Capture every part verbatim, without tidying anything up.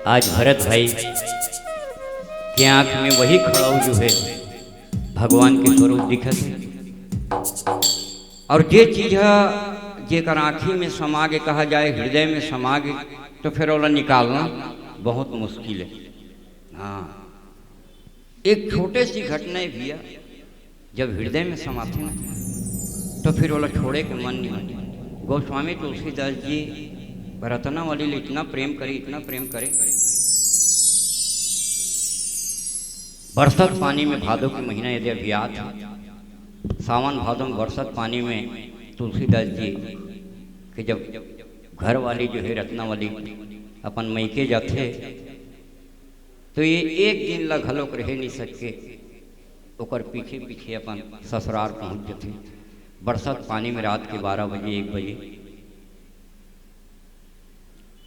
आज भरत भाई के आंख में वही खड़ाऊ जो है भगवान के स्वरूप दिखत है। और जे चीज ह जेकर आंखी में समा गे, कहा जाए हृदय में समा गे, तो फिर ओला निकालना बहुत मुश्किल है। हाँ, एक छोटे सी घटना है भैया, जब हृदय में समाथे ना, तो फिर ओला छोड़े के मन नहीं होता। गोस्वामी तुलसीदास जी रत्नावली ले इतना प्रेम करे, इतना प्रेम करे। बरसत पानी में, भादो के महीना यदि अभी आत, सावन भादो में बरसत पानी में तुलसीदास जी के जब घरवाली जो है रत्नावली अपन मइके जाथे, तो ये एक दिन ला घलोक रहे नहीं सके, ओकर पीछे पीछे अपन ससुराल पहुंच जथे। बरसत पानी में रात के बारह बजे, एक बजे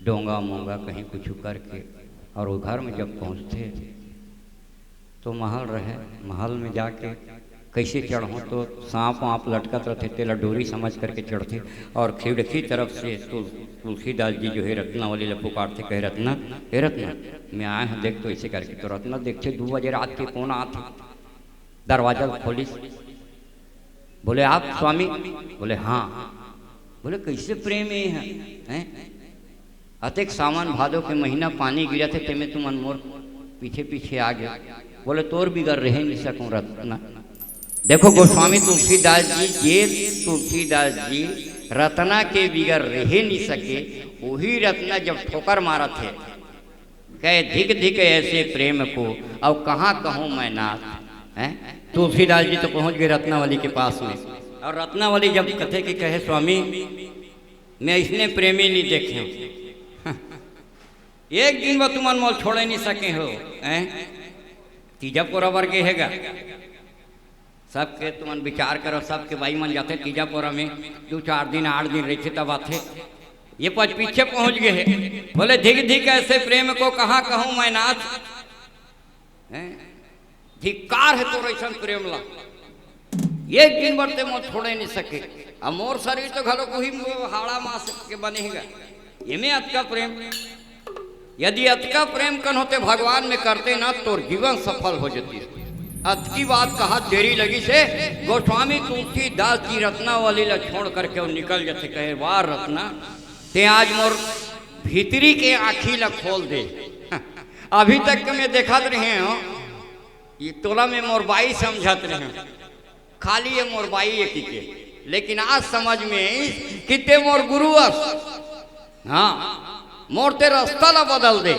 डोंगा मोंगा कहीं कुछ करके, और वो घर में जब पहुंचथे तो महल रहे, महल में जाके कैसे चढ़ो तो सांप वाप लटकत रहथे, तेला डोरी समझ करके चढ़थे। और खिड़की तरफ से तुल-, तुलसीदास जी जो है रत्नावली ला पुकारथे, कहे, "रत्ना, हे रत्ना, मैं आए हूँ, देख तो।" ऐसे करके तो रत्ना देखथे, दू बजे रात के कौन आथे, दरवाजा खोलिस, बोले, "आप स्वामी?" बोले, "हाँ।" बोले, "कैसे प्रेम ये है, हैं? अतेक सावन भादो के महीना पानी गिरत हे, तेमे तुमन मोर पीछे पीछे आ गए।" बोले, "तोर बिगर रहे नहीं सकूं रत्ना।" देखो गोस्वामी तुलसीदास जी, जे तुलसीदास जी रत्ना के बिगर रहे नहीं सके, वही रत्ना जब ठोकर मारत हे, कहे, "धिक धिक ऐसे प्रेम को, अब कहाँ कहूँ मैं नाथ।" हैं? तुलसीदास जी तो पहुंच गए रत्नावली के पास में, और रत्नावली जब कथे कि कहे, "स्वामी, मैं इसने प्रेमी नहीं देखे हूँ।" एक दिन वो तुमन मोल छोड़े नहीं सके हो, हैं? तीजा पोरा बर गे हेगा। सबके तुमन विचार करो, सबके बाई मन जाथे तीजा पोरा में, दू चार दिन, आठ दिन रहिथे तब आथे। ये पच पीछे पहुंच गए हे। बोले, "धिक धिक ऐसे प्रेम को, कहाँ कहूँ मैं नाथ।" हैं? धिक्कार है तोर ऐसन प्रेम ला। एक दिन बर ते मोर छोड़े नहीं सके। अब मोर शरीर तो घलो उही हाड़ा मांस के बने हेगा। एमे अतका प्रेम। यदि अतका प्रेम कन होते भगवान में करते ना, तोर जीवन सफल हो जाती। अतकी बात कहा देरी लगी से गोस्वामी तुलसीदास जी रत्नावली ला छोड़ करके वो निकल जाते, कहे, "वाह रत्ना, ते आज मोर भीतरी के आँखी ला खोल दे।" अभी तक के मैं देखत रहे हूँ, ये तोला में मोर बाई समझत रहे हूँ, खाली ये मोर बाई ये की के, लेकिन आज समझ में आई कि ते मोर गुरु अस। हाँ, मोर ते रास्ता ला बदल दे।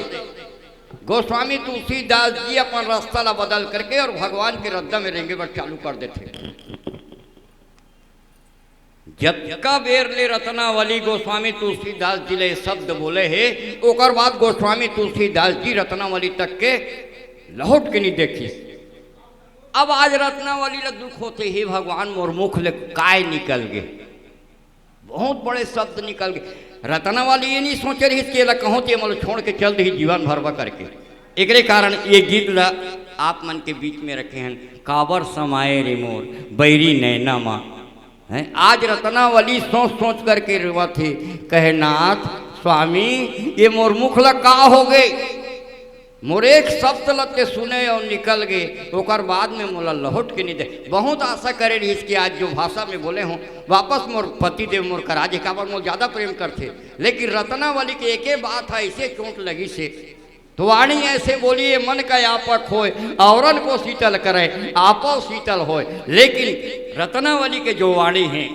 गोस्वामी तुलसीदास जी अपन रास्ता ला बदल करके और भगवान के रद्दा में रेंगे बर चालू कर देथे। जतका बेर ले रत्नावली गोस्वामी तुलसीदास जी ले शब्द बोले हे, ओकर बाद गोस्वामी तुलसीदास जी रत्नावली तक के लहुट के नहीं देखिस। अब आज रत्नावली ला दुख होथे, "हे भगवान, मोर मुख ले काय निकल गे?" बहुत बड़े शब्द निकल गे। रत्नावली ये नहीं सोचे रहिस कि एला कहूँ ते मोला छोड़ के चल दिही जीवन भरवा करके। एकरे कारण ये गीत ला आप मन के बीच में रखे हन, "काबर समाए रे मोर बैरी नैना मा।" हैं? आज रत्नावली सोच सोच करके रोवत हे, कहे, "नाथ, स्वामी, ये मोर मुख ला का हो गे? मोर एक शब्द ला ते सुने और निकल गे, ओकर बाद में मोला लहुट के नहीं दे।" बहुत आशा करे रहिस कि आज जो भाषा में बोले हूँ, वापस मोर पति देव मोर करा जे, काबर मोर ज्यादा प्रेम करथे। लेकिन रत्नावली के एके बात है, ऐसे चोट लगिस हे, तो वाणी ऐसे बोली, "ये मन का व्यापक होय, औरन को शीतल करे, आपो शीतल होय।" लेकिन रत्नावली के जो वाणी है,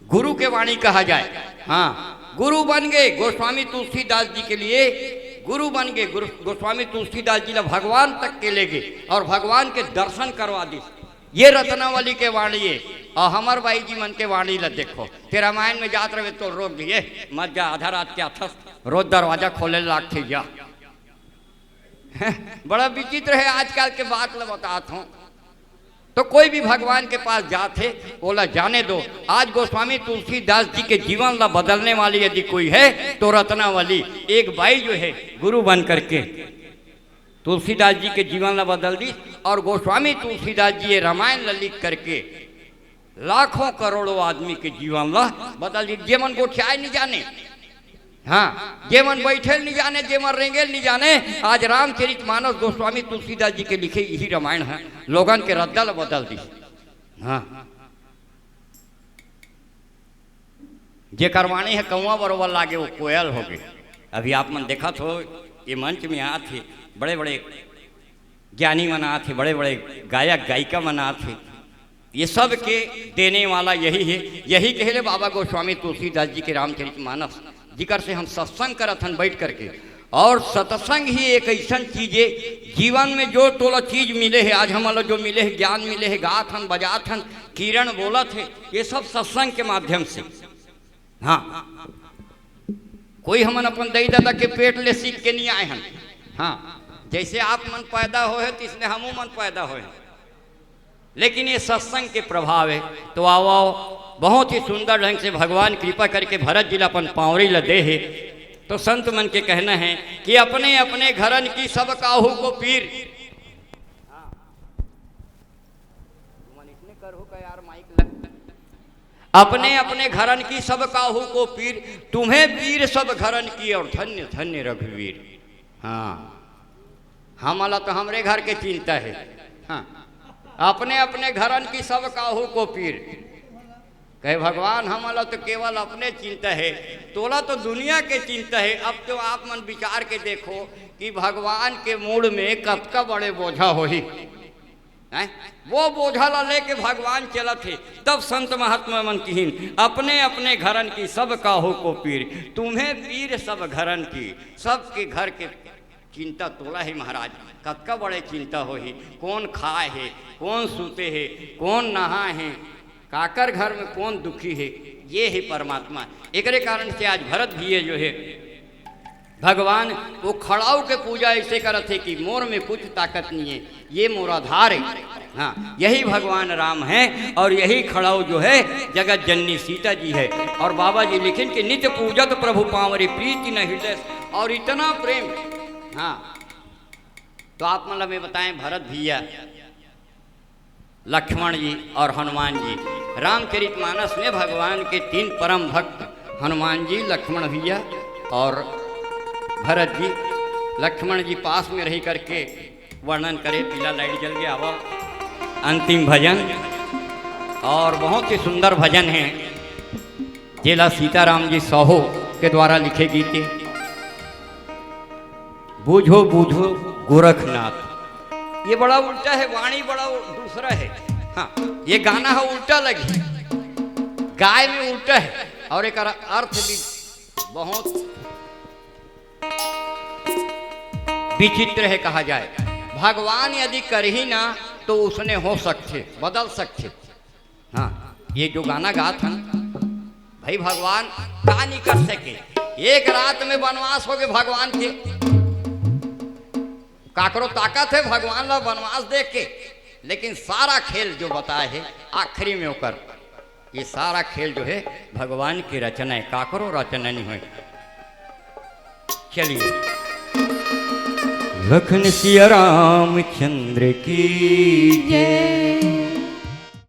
गुरु के वाणी कहा जाए। हाँ, गुरु बन गए गोस्वामी तुलसीदास जी के लिए, गुरु बन गए गुरु, गोस्वामी तुलसीदास जी ला भगवान तक के ले गए और भगवान के दर्शन करवा दी। ये रत्नावली के वाणी है। और हमार बाई जी मन के वाणी ला देखो, ते रामायण में जात रहे तो रोक दिए, "मत जा, आधा रात के आथस, रोज दरवाजा खोले लागथे जा।" बड़ा विचित्र है, आजकल के बात ला बतात हूँ। तो कोई भी भगवान के पास जात हे, ओला जाने दो। आज गोस्वामी तुलसीदास जी के जीवन ला बदलने वाली यदि कोई है, तो रत्नावली। एक बाई जो है, गुरु बन करके तुलसीदास जी के जीवन ला बदल दी, और गोस्वामी तुलसीदास जी ये रामायण ला लिख करके लाखों करोड़ों आदमी के जीवन ला बदल दी। जे मन गोठियाए नहीं जाने, हाँ, जे मन बैठे ल नहीं जाने, जे मन रेंगे ल नहीं जाने, आज रामचरित मानस गोस्वामी तुलसीदास जी के लिखे यही रामायण है, लोगन के रद्दा ल बदल दी। हाँ, जेकर वाणी है कौआ बरोबर लागे, वो कोयल हो गए। अभी आप मन देखत हो, ये मंच में आत हे, बड़े बड़े ज्ञानी मन आत हे, बड़े बड़े गायक गायिका मन आत हे, ये सब के देने वाला यही है। यही कहले बाबा गोस्वामी तुलसीदास जी के रामचरित मानस, जिकर से हम सत्संग करत हन बैठ करके। और सत्संग ही एक ऐसन चीज है, जीवन में जो तोला चीज मिले है, आज हमन ला जो मिले है, ज्ञान मिले है, गात हन, बजात हन, किरण बोलत है, ये सब सत्संग के माध्यम से। हाँ, कोई हमन अपन दई ददा के पेट ले सीख के नहीं आए हन। हाँ, जैसे आप मन पैदा होए हो, तिसने हमू मन पैदा होए हन। लेकिन ये सत्संग के प्रभाव है। तो आओ, आओ, बहुत ही सुंदर ढंग से भगवान कृपा करके भरत जी ला अपन पांवरी ला दे है। तो संत मन के कहना है कि अपने अपने घरन की सब काहू को पीर। तुमन इसने करहु का यार माइक लग। अपने अपने घरन की सब काहू को पीर, तुम्हें पीर सब घरन की और धन्य धन्य रघुवीर। हाँ, हमन ला तो हमरे घर के चिंता है। हाँ, अपने अपने घरन की सब काहू को पीर। कहे भगवान, हमन ला तो केवल अपने चिंता है, तोला तो दुनिया के चिंता है। अब तो आप मन विचार के देखो कि भगवान के मूड़ में कतका बड़े बोझा होही। हैं? वो बोझा ला लेके भगवान चलत हे। तब संत महात्मा मन किहिन, अपने अपने घरन की सब काहू को पीर, तुम्हें पीर सब घरन की। सबके घर के चिंता तोला हे महाराज। कतका बड़े चिंता होही, कौन खाए हे, कौन सूते हे, कौन नहाए हे, काकर घर में कौन दुखी हे, ये हे परमात्मा। एकरे कारण से आज भरत भैया जो है, भगवान वो खड़ाऊ के पूजा ऐसे करत हे कि मोर में कुछ ताकत नहीं है, ये मोर आधार है। हाँ, यही भगवान राम है और यही खड़ाऊ जो है जगत जननी सीता जी है। और बाबा जी लिखिन कि नित पूजत प्रभु पांवरी प्रीति न हृदय से, और इतना प्रेम। हाँ, तो आप मतलब में बताएं, भरत भैया, लक्ष्मण जी और हनुमान जी। रामचरित मानस में भगवान के तीन परम भक्त हनुमान जी, लक्ष्मण भैया और भरत जी। लक्ष्मण जी पास में रही करके वर्णन करे, पीला लाइट जल गया। अब अंतिम भजन, और बहुत ही सुंदर भजन है, जेला सीताराम जी साहू के द्वारा लिखे गीत हे। बूझो बूझो गोरखनाथ। ये बड़ा उल्टा है, वाणी बड़ा उ-, दूसरा है। हाँ, ये गाना है उल्टा लगी, गाय में उल्टा है और एक अर्थ भी बहुत विचित्र है कहा जाए। भगवान यदि करही ना तो उसने हो सकथे, बदल सकथे। हाँ, ये जो गाना गात हन भाई, भगवान का नहीं कर सके। एक रात में वनवास हो गए भगवान के। काकरो ताकत है भगवान ला वनवास दे के, लेकिन सारा खेल जो बताए है आखिरी में ओकर, ये सारा खेल जो है भगवान की रचना है, काकरो रचना नहीं होय। चलिए, लखन सिया रामचंद्र की जय।